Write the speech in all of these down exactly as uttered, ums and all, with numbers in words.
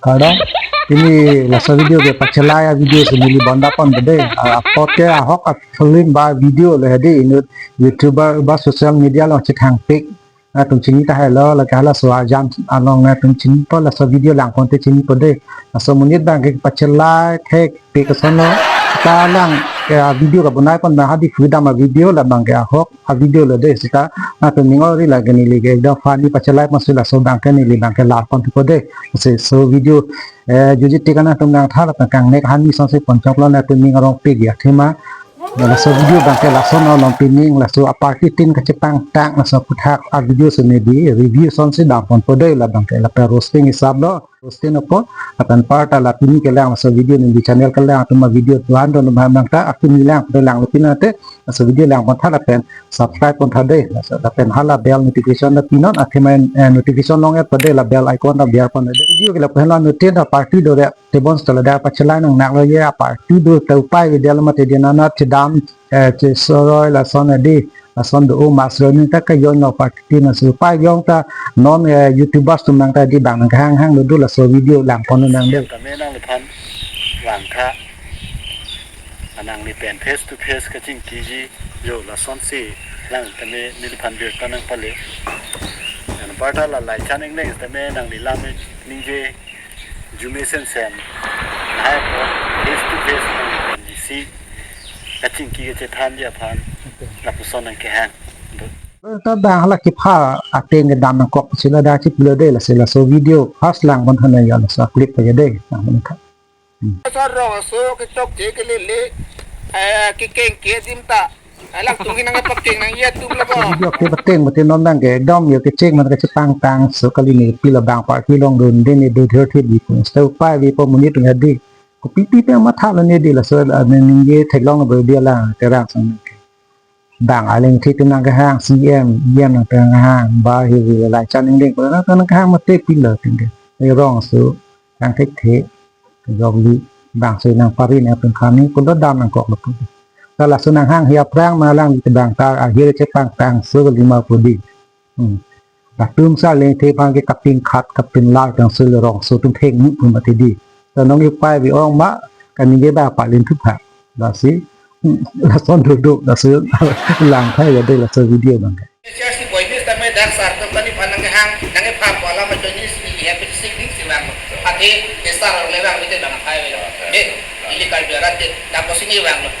Kardom. Pini laso video ke pachelai a-video si neli bonda pon dei. A, apot ke ahok a-film ba video le dei, inut YouTuber ba social media along chethangpik. Nangtum chini tahai lo, lake halaso ajam along nangtum chinipo, laso video langpon te chinipo dei. Laso monit abang ke pachelai thekpik ason lo. Ta lang ke a-video kabonai pon abang hadi freedom a-video, labang ke ahok a-video lo dei, seta nangtum ning ori lake neli ke ekdom funny pachelai pon si laso abang ke neli abang ke larpon thupo dei. Si laso video, eh, juji tika nangtum nangtha lapen kangnek hani asonsi ponchok lo, nangtum ning arong pik ya thema. Laso video abang ke lason along pining, laso a-party tin kachepangtang, laso aphuthak a-video si neli review asonsi damponpo dei, labang ke lapen roasting hisap lo. Roasting apo, lapen aparta la pini kelang laso video neli channel kelang atum a-video tuan don abang ta akimi lang, pada langlo pinate, laso video langpon tha lapen subscribe pon tha dei, laso lapen hala bell notification ta pinon, athema, eh, notification long-etpo dei, la bell icon ta biar pon dei. Video ke lapen la nutin ta party do re, tebon setelah da pachelai nangnak lo ye, a-party do te upai video lo mati dia nanat chedam, eh, chesoroi lason dei, lason do o mas lo ni ta kayon lo party tin asu pa yong ta non, eh, YouTubers atum nang ta dei abang nangkehang hang lo do laso video langpon nang dei. Tame nangliphan vangtha, anangli pen face to face kachingkiji jo lasonsi lang tame neliphan birta nangpale. Anparta la Laichan Engleng tame nangli lam ningje arjume sensen lahai apot face to face nangli pen dei si kachingki kachethanji aphan lapuson nangkehang. Ta abang hala kepha ateng kedam nangkok si la da chiplo dei, lasi laso video first langpon tha nang ya, laso clip pa ya dei, nang pon tha. Sar rong aso kechokche kelele, eh, kekeng ke adim ta. Alang tung hinang pakeng nang ya tum la bo. Video ke pateng mati non abang ke dom yo kecheng man kachepangtang, so kali ni pilo abang party along dun dei, ne do thir thir dei pun. Seta upai vi po monit tung ya dei. Kopi pi pe matha lo ne dei, laso, eh, ne ningje theklong lo bo dei, alang Terang Sang ke. Abang aling thit nangkehang, C M, E M nangkehang, ba hi hi Laichan Engleng, ko nang nangkehang mati pilo tingge. Ai rong aso, kangthek thek, jok li, abang si nangpari nangpengkhani, ko do dam nangkok lo pu. Ta laso nanghang hi aphrang ma lang di tebang ta, ahir chepangtang, so lima pu dei. Hmm. Latum sa lengthe aphan ke kapingkhat kapinglar tang si le rong aso atum thengnu pu mati dei. Ta non upai vi ong ma kaningje ba palin thup ha. Lasi, hmm, lason duduk, lasi langthai ya dei laso video abang ke. Church ni boy ni tame dak sar atum tani aphan nangkehang, nangkepha pu alam ajoine si ni ya pe sing ding si vanglo. Athe, ke sar le vang bete abang aphai avelo. Dei, ili Karbi arat dei, dak ko si ni vanglo.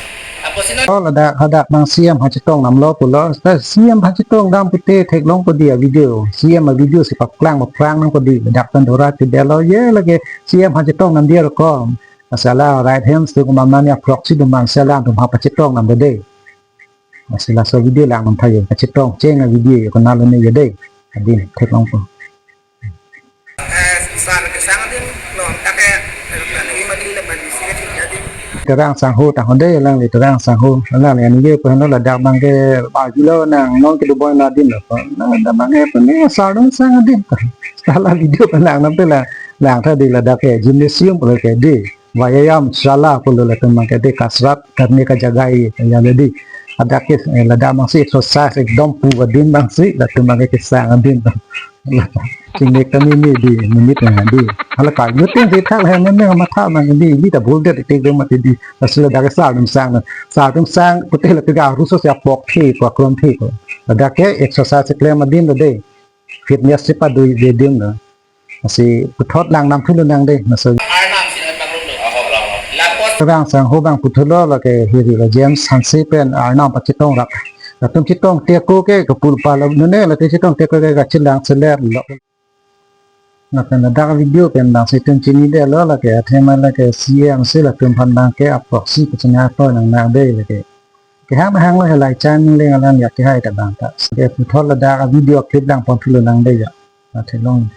Apotsi non. Oh, ladak, ladak abang C M aphan chetong damlo pulo. Ta C M aphan chetong dam pute theklongpo dei a-video. C M a-video si paklang paklang nangpo dei. Ladak tan dora ti delo ye lake C M aphan chetong dam dei ko. Asala right hand si komat mane a-proxy do man sala atum aphan pachetong dam dei. Asala laso video lang man tha ye. Pachetong cheng a-video ye ko nalo ne ye dei. Adim theklongpo. Eh, sar kesang adim, non ta ke, eh, nang ima di leban di sini adim. Terang Sangho ta ho dei, alangli Terang Sangho, alangli ani ye pen ladak abang ke ba julo nang non ke do boy na adim lo. Nang ladak abang ke pen ni sar dong sang adim. Sala video pen lang nam te la, lang tha dei ladak ke gymnasium pu lo ke dei. Vyayam sala pu lo latum abang ke dei, kasrat karne ka jaga ye ya le dei. Ladak ke, eh, ladak abang si exercise ekdom pu adim abang si latum abang ke kesang adim. Chingnek ta meme dei, monit nang dei. Hala ka yo tin dei thak hai meme matha nang dei, ili ta bol det te dei mati dei. Laso ladak ke sar atum sang nang. Sar atum sang pute latum ke arloso si apok the ko, aklong the ko. Ladak ke exercise klem adim lo dei. Fitness si pado dei adim lo. Lasi puthot lang nam thulo nang dei, laso. Arnam si nang pangrum lo. Lapos. Terang Sangho abang puthot lo lake hiri lo James Hanse pen arnam pachetong rap. Latum chetong te ko ke kapul pa lo nune latum chetong te ko ke kachelang seler lo. Lapen ladak video pen abang si itum chini detlo lake athema lake C M si latum aphan abang ke a-proxy kachina to nang nang dei lake. Kehang hang lo he Laichan Engleng alam ya kehai ta abang ta. Ke puthot ladak a-video clip langpon thulo nang dei ya. Athe long.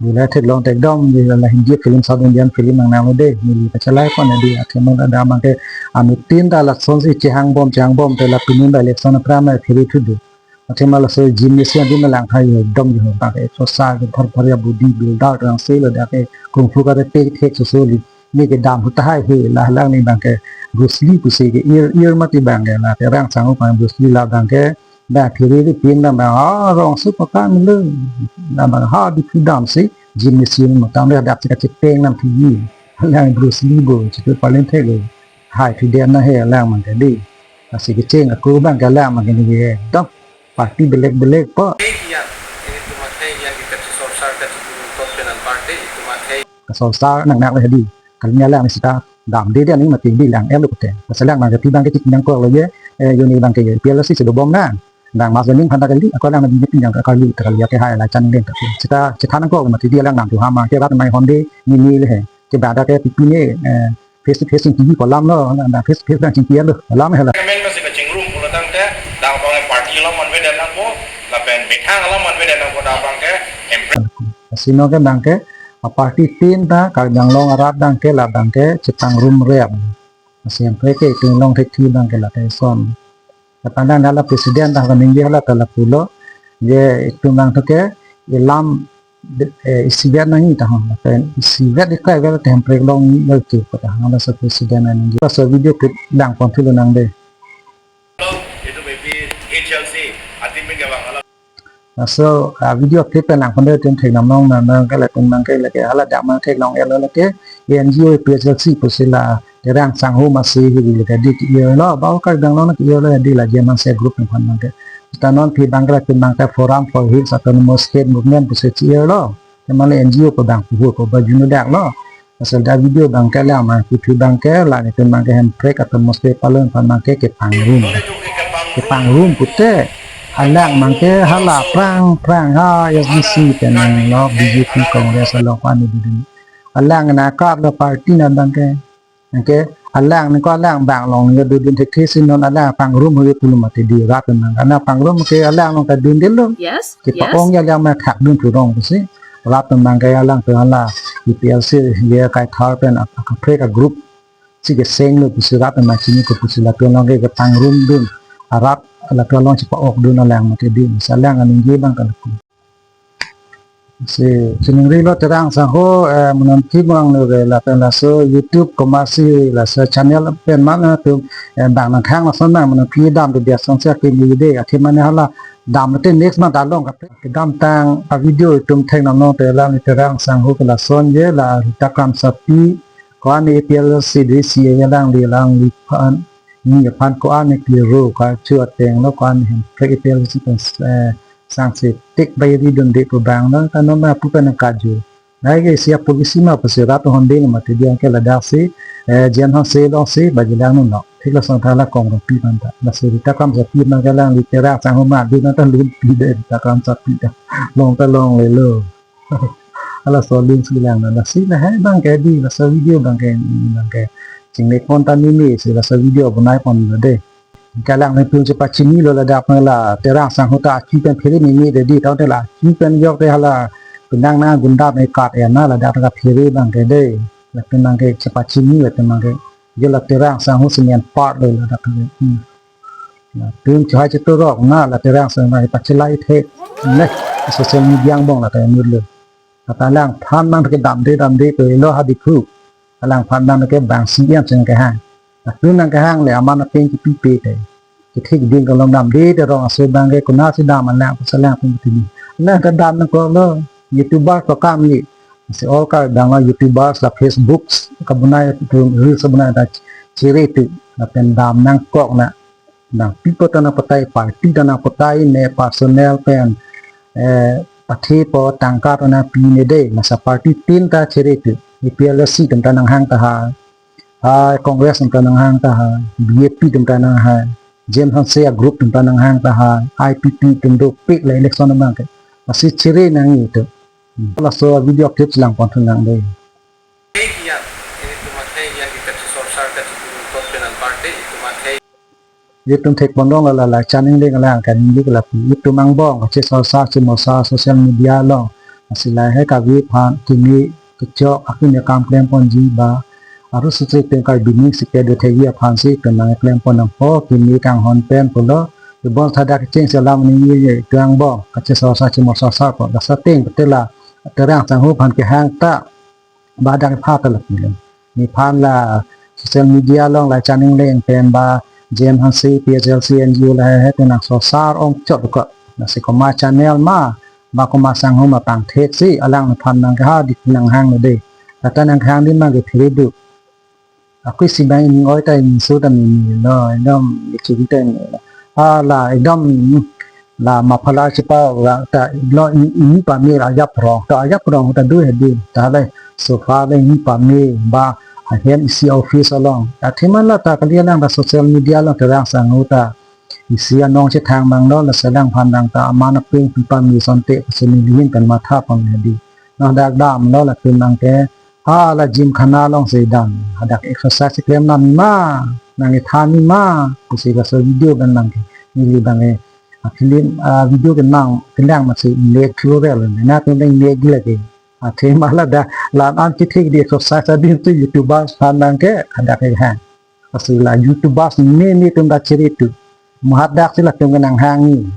Neli theklong theklong, neli la Hindi film, South Indian film nang nang dei, neli kachelai pon dei, athema ladak abang ke anuttin ta lasonsi chehang bom, chehang bom, te la pini ba election aphrang ma phiri thu dei. Athema laso gymnasium adim lang hai dom jo, abang ke exercise, thar thar ya body builder, rang si ladak ke kung fu karate thek so so li. Ne kedam ahut tahai he, la alangli abangke Bruce Lee pusi ke-ir-ir mati abangke, la Terang Sangho aphan Bruce Lee la abangke, ba phiri ri pin dam abang, ah, rong su pakam lo. La abang ha di phi damsi, gym machine ma tang le dak si kachepeng nam phi. Alang Bruce Lee bo, chitu paling thek lo. Hai phi den na he alang abangke di. Lasi kecheng ako abangke alang abangke ne ke dam. Party belek-belek po. Khei iyan, ini tuma khei iyan kita si sorsar ka si turun top penal party, tuma khei. Kasorsar nang nak le hadi. Kali alang sita damde dia ni mati di lang elo kute. Lasi alang abangke phi abangke tik nangkok lo ye, eh, yo ne abangke ye, P L C si dobom na. Dang mas lening phanta kali, ako alang na B J P yang kali, kali ya ke hai la chan den tapi. Sita, sita nangkok lo mati di alang nam tu hama, ke rat mai honde, ni ni le he. Ke bada ke pipi ne, eh, face to face T V kolam lo, na face to face bang chingki lo, kolam he la. Kamen masih kachingrum pulo tangte, dang abang party lo manve dan nangpo, lapen methang lo manve dan nangpo dang abangke, empre. Asino ke abangke, a party tin ta, Karbi Anglong arat abangke, la abangke, chepangrum rep. Asi empre ke, itum long thek thi abangke la kaison. Kapanan hala president ta, kaningje hala ta lapulo, ye itum abang thu ke, ilam, eh, isivet nangji tahang, lapen isivet ikai vel te hemprek long ni lal ke kota hang laso president nangji. Laso video clip lang pon thulo nang de. Itu maybe H L C, atin min gabang alam. Laso, ah, video clip pen lang pon de tin thek nam nong nang nang ke lapen abangke lake hala dak abang thek long elo lake, N G O P H L C pusi la Terang Sangho masi hiri le kadi ke-ir lo, ba Karbi Anglong ke-ir lo di la J M Hanse group nang phan abangke. Sita non phi abangke la pen abangke Forum for Hills Autonomous State Movement pusi ke-ir lo. Te mane N G O ko dang puhur ko ba junu dak lo. Asal da video abangke la ma phi abangke la ne pen abangke hemprek autonomous state palun phan abangke kepangrum. Kepangrum pute. Alang abangke hala prang prang ha S D C pen lo B J P Congress along ko-an ni bidin. Alang na kar lo party na abangke. Anke alang ningko alang abang long yo dudun thekthe si non alang pangrum ho yo pulum mati di rat nang. Karena pangrum ke alang nong ta dun delo. Yes, yes. Kipa-ong ya alang ma thak dun purong pusi. Rat nang ke alang tu hala U P L C ye kai thar pen ap-, ap-, kaprek a group si keseng lo pusi rat nang chini ko pusi la tu nong ke pangrum dun. Arat la tu long chipa-ok dun alang mati di. Masa alang aningje abang kan. Si, chiningri lo Terang Sangho, eh, menonti mangnu re lapen laso YouTube komatsi laso channel pen mana tu, eh, bang nangkhang lason nang menonti dam tu dia song sia kini de, akhir mana hala dam te next ma dalong ka kedam tang a video itum thek nam nong te la ni Terang Sangho ke lason ye la Rita Kramsapi ko-an ni P L C D C ye lang di lang di phan ni phan ko-an ni piro ka chu ateng lo ko-an ni hem pre P L C pen, eh, sangse tik bai ri dun de pu bang nang kan nona pu kan kaju. Nai ke sia polisi ma pusi rat hon de ma te diang ke ladak si, eh, jen hon se long si ba jilang nun lo. Thik lason thala kong rong pi man ta. Lasi Rita Kramsapi ma ke lang di Terang Sangho ma di na ta lun pi de Rita Kramsapi ta. Long ta long le lo. Hala so lun si lang na lasi la hai abangke di laso video abangke abangke. Chingle pon ta ni ni si laso video bonai pon lo de. Kalang ne pun chepachini lo ladak na la Terang Sangho ta achi pen phere meme de di tau te la achi pen yok te hala penang na gunda me kat ya na ladak ta phere abangke de. La penang ke chepachini la penang ke. Yo la Terang Sangho si main part lo ladak ke. Hmm. La pun chehai cheturok na la Terang Sangho na pachilai the. Ne social media angbong la ta mut lo. Kata alang phan nang ke damde damde ke lo ha dikhu. Alang phan nang ke bang C M sing ke hang. Latum nang kehang le aman apeng kipi pe te. Kithik ding kolom damde te rong aso abangke konatsi dam alang pasalang pun tini. Alang ta dam nangkok lo. YouTuber ko kam li. Si all ka dang lo YouTubers la Facebook kabonai tu reels kabonai ta chere tu. Lapen dam nangkok na. Nangpi po ta nangpatai, party ta nangpatai ne personal pen, eh, pathe po tangka ta nangpi ne de. Masa party tin ta chere tu. A P L C atum ta nanghang tahai. Hai, Congress atum ta nanghang tahai, B J P atum ta nanghang, James Hanse a group atum ta nanghang tahai, I P P atum dopik la election abangke. Lasi chere nangji tu. Hmm. Laso video clip lang pon thu nang de. Khei iyan, ini tuma khei iyan kita si sorsar ka si turun top penal party, tuma khei. Itum thek pon long la la la chaning ding la kan dik la pi. Itum angbong kachesorsar chemorsar social media along. Lasi lahai kave aphan kimi kechok akin ya kam klem ponji ba. Aru sutri pen Karbi ning si kedo thekji aphan si itum nangklem pon nangpo kimi kanghon pen pulo. Ibon thadak kecheng si alam ningje itum angbong kachesorsar chemorsar po. Laso ateng pute la Terang Sangho aphan kehang ta. Ba dak pha ta la pi lo. Nephan la social media along la Chan Engleng pen ba J M Hanse, P H L C N G O lahai hai te nang sosar ong chot ko. Lasi komat channel ma, ba komat sangho ma pangthek si, alangliphan nangkeha di nanghang lo de. Lata nanghang di ma ke phiri do. Ako isi bang ining oi ta ining so ta mimi lo, ekdom iching ta mimi lo. Hala, ekdom, hmm, la maphala chepa ra ta lo ini, ini pame la ajap rong. Ta ajap rong ta do hedi. Ta le sofa le ini pame ba ahem isi office along. Athema la ta kali alang ta social media along terang sangho ta isi anong chethang bang lo, lasi alangphan dang ta aman apeng pi pame asonte sini lihin pen matha pon hedi. Nang dak dam lo latum nangke, ha, la gymkhana along si dam. Hadak exercise klem nang ma, nang ithan ma, pusi laso video kan nangke. Neli bang e, a film, a video ke nang kelang masi mek thurel, na tu nang mek gila ke. Athema ladak, la-an an kithik di exercise adin tu YouTubers phan nangke, hadak ke hang. Lasi la YouTubers ne ne tum dak chiri tu. Mo hadak si latum ke nanghang ni.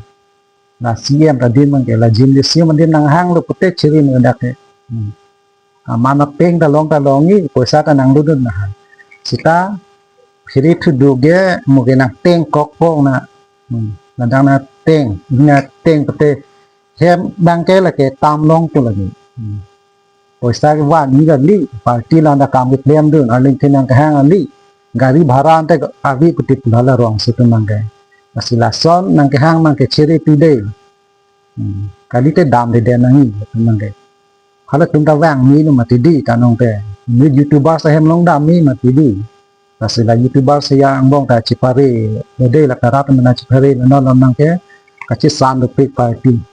La C M ta din bang ke, la gym di C M din nanghang lo pute chiri ne dak ke. Hmm. Aman apeng ta long ta long ni, poisa ta nang dudun na. Sita phiri thu do ge, mo ke nang teng kok pong na. Hmm. Ladak na teng, na teng pute hem bang ke lake tam long tu lagi. Hmm. Poisa ke van ni kali, party la da kam keklem dun, aling thin nangkehang ali. Gari bhara ante avi kuti pula la rong si tu nangke. Lasi lason nangkehang nangke chiri tu de. Hmm. Kali te dam de de nangji tu nangke. Hala tum ta vang mi lo mati di ta nong te. Mi YouTuber sa hem long dam mi mati di. Lasi la YouTuber sa ya angbong ta chipare lo de, la karat mana chipare lo non lo nangke. Kachisan dopik party.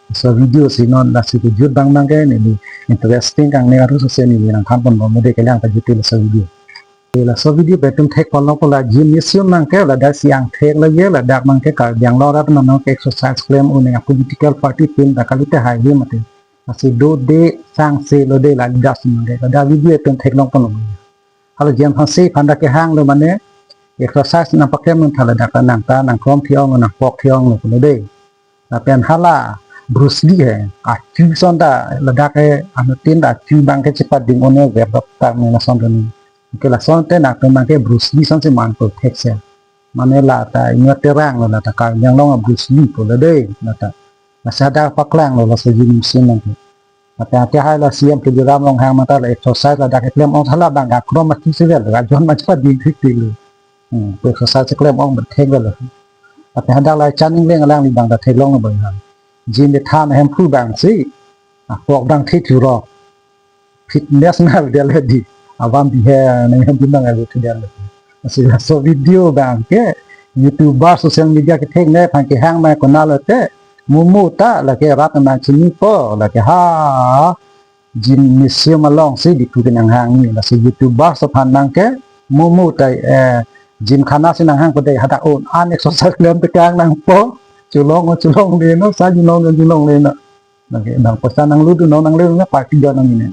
Laso video si non lasi kejut bang bang ke neli interesting kang ne aru sose neli nangthan pon bom de kelang kejut laso video. Laso video pen tum thek pon lo pu la gym mission nangke, ladak si angthek lagi, ladak nangke Karbi Anglong arat mano ke exercise klem un-e political party pen ta kalite hai hi mati. Lasi do de sangse lo de la leaders nangke. Ladak video tum theklong pon lo. Hala J M Hanse aphan dak kehang lo mane exercise nangpaklem nangtha ladak ta nang ta nangkrom thi-ong nangpok thi-ong lo pulo de. Lapen hala Bruce Lee he, achu ason ta ladak he, anuttin ta achu bang ke chepading un-e web dok ta ne lason dun. Ke lason te nangtum bang ke Bruce Lee ason si man ko thek se. Mane la ta inut terang lo la ta Karbi Anglong a Bruce Lee ko lo de la ta. Lasi hadak paklang lo laso gym mission nangke. Ate ate hai la C M Tuliram Ronghang mata la exercise ladak keklem ong hala bang akrom mati sevel la jon mati chepading thik thik lo. Hmm, exercise keklem ong berthek lo. Ate hadak la Chan Engleng alangli bang ta theklong lo bang ha. Gym de than hem phu bang si. Apok bang thik thurok. Fitness na dia le di. Avam di he na hem di bang alu dia le. Lasi laso video bang ke YouTuber social media kethek ne aphan kehang ma kona lo te. Mumu ta lake rat na chini po lake ha. Gym mission along si di pu ke nanghang ni. Lasi YouTuber aphan nangke mumu ta, eh, gymkhana si nanghang ko de hadak un-an exercise klem tekang nangpo. Chulong chulong le no, sa chulong chulong le no. Nangke bang poisa nang ludu no nang le no party jo nang ini.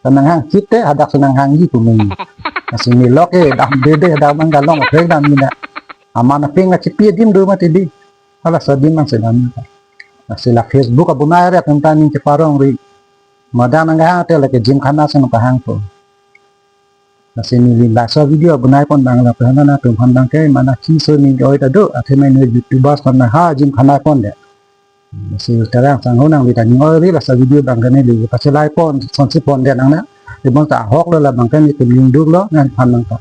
Ta nanghang chit te hadak si nanghangji pu me. Lasi ni lok e dam de de dam nang galong phe dam ni na. Aman apeng la chipi dim do mati di. Hala sa dim nang si dam ni. Lasi la Facebook abonai rek nang ta ning cheparong ri. Madan nang hang te lake gymkhana si nang pahang po. Lasi neli laso video abonai pon bang la pehana na tum han bang ke mana ki so ni oi ta do athema ne YouTubers pon na ha gymkhana pon de. Lasi terang sangho nangli ta ning oi ri laso video bang ke neli pachelai pon sonsi pon de nang na. Ibang ta hok lo la bang ke ne tum ning duk lo nang phan nang ta.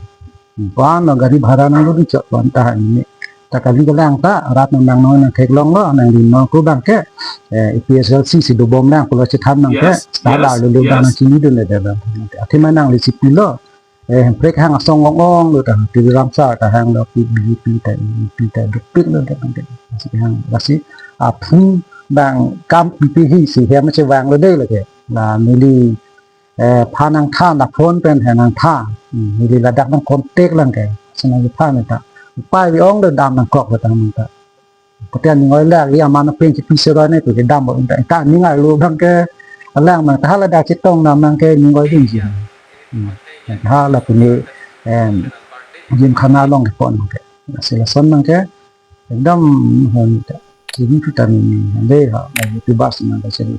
Pon lo gari bhara nang lo di chot pon ta ha ni. Ta kali kelang ta rat nang nang nang theklong lo nangli nang ko bang ke, eh, P H L C si dobom lang pulo chethan nang ke. Yes, ta yes, da lo lo yes. Bang nang chini dun le de bang. Athema nangli si pi lo. Eh, Hemprek hang asong ong ong lo ta, Tuliram sa ta hang lo, P B P ta, P B P ta, dukpik lo ta, si hang, lasi, aphu bang kam P P hi si hem chevang lo de lake. La neli, eh, phan nangthan, la phone pen he nangthan. Hmm, neli ladak nang contact lang ke, si nangthan ta. Upai vi ong lo dam nangkok lo ta nang ta. Kote aning oi lak, iya mano pen chipi seroi ne tu ke dam bo ta. Ka ning ai lo bang ke alang mang ta hala dak chetong nam nang ke ning oi ding ji. Hmm. Hala puni, em, gymkhana along ke pon ke. Lasi lason nang ke ekdom hon ta. Sini tu ta ni de ha, na YouTubers nang ta sini.